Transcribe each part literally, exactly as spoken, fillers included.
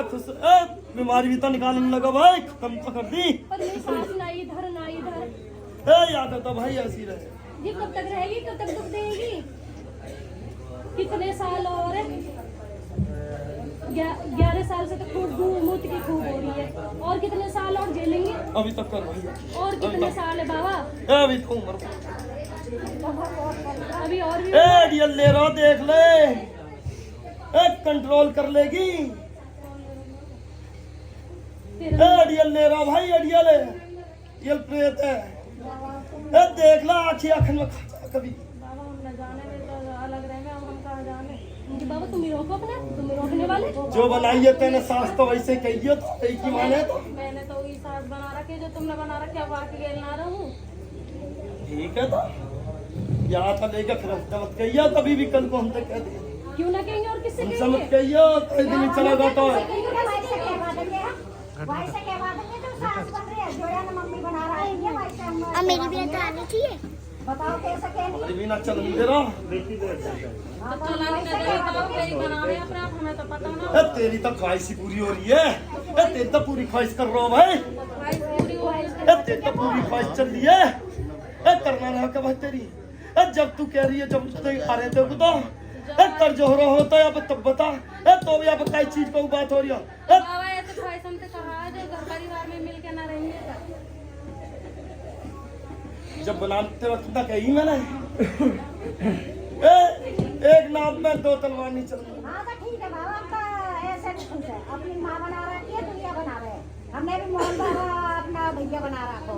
खुश, ए, बीमारी भी तो निकालने लगा भाई, खत्म तो कर दी। पर मेरी सांस ना इधर, ना इधर। ए, याद है तो भाई ऐसी रहे। ये कब तक रहेगी, कब तक दुख देगी? कितने साल और? ग्या-, ग्यारह साल से तो खूब गू-, मूत की खूब हो रही है। और कितने साल और झेलेंगे? अभी तक कर भाई। और कितने साल है बाबा? ए, अभी तो उम्र। अभी और भी ए, ये ले रहा, देख ले। ए, कंट्रोल कर लेगी। फिर ए, अड़ियल ले रहा भाई, अड़ियल है। ये प्रेत है। ए, देख ला, आखी आखन में खा जा कभी। बाबा, हम न जाने में तो अलग रहे, हम, हम कहाँ जाने? जी बाबा, तुम ही रोको अपना, तुम ही रोकने वाले। जो बनाई है तैने सास तो वैसे कही है, तो यही की माने तो। मैंने तो वही सास बना रखी है जो तुमने बना रखी है, अब आके गेल ना रहूं। ठीक है तो। यहाँ तो लेकर फिर हमसे मत कहिए, कभी भी कल को हमसे कह दे। क्यों ना कहेंगे, और किससे हमसे मत कहेंगे? कहिए, कई दिन चला जाता है। भाई से कहवा देंगे हम। भाई से कहवा देंगे, जो सास बन रही है, जो या ना मम्मी बना रहा है, ये भाई से हम अब मेरी भी तो आनी चाहिए। बताओ कैसे कहनी? अरे भी ना चल दे रहा। तो चला नहीं दे रहा, तो कहीं बना रहे अपने आप, हमें तो पता ना। ए, तेरी तो ख्वाहिश ही पूरी हो रही है। ए, तेरी तो पूरी ख्वाहिश कर रहा हूँ भाई। ख्वाहिश पूरी हो रही है। ए, तेरी तो पूरी ख्वाहिश चल रही है। ए, करना रहा क्या भाई तेरी? ए, जब तू कह रही है, जब तू आ रहे थे तो, ए, कर जो हो रहा होता है, अब तब बता। ए, तो भी अब कई चीज को बात हो रही है। ए, बाबा, ऐसे ख्वाहिश हमसे कहा है, जो घर परिवार में मिलके ना रहेंगे तो। जब बनाते वक्त ना कही मैंने। ए, एक नाव में दो तलवार नहीं चलती। हाँ, तो ठीक है बाबा, हम तो ऐसे नहीं खुश है। अपनी माँ बना रखी है, दुनिया बना रहे हैं। हमने भी मोहन बाबा अपना भैया बना रखो।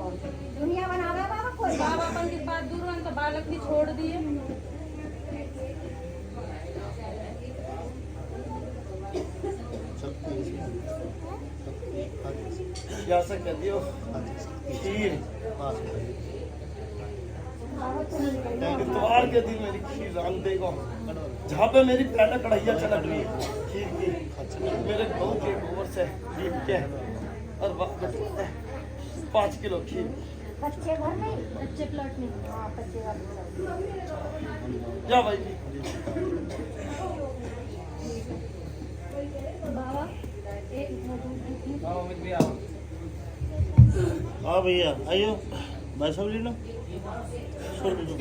दुनिया बना रहे बाबा, कोई बाबा अपन की बात दूर, हम तो बालक भी छोड़ दिए। या से कह दियो खीर। इतवार के दिन मेरी खीर रांध देगा, जहाँ पे मेरी पहले कढ़ैया चलक रही है खीर की। मेरे गऊ के गोबर से लीप के और वा-, पाँच किलो खीर। कच्चे घर में? कच्चे प्लॉट में। हाँ, कच्चे घर में। जा भाई जी। हाँ भैया, आइयो, भाई साहब जी ना, छोड़ दो।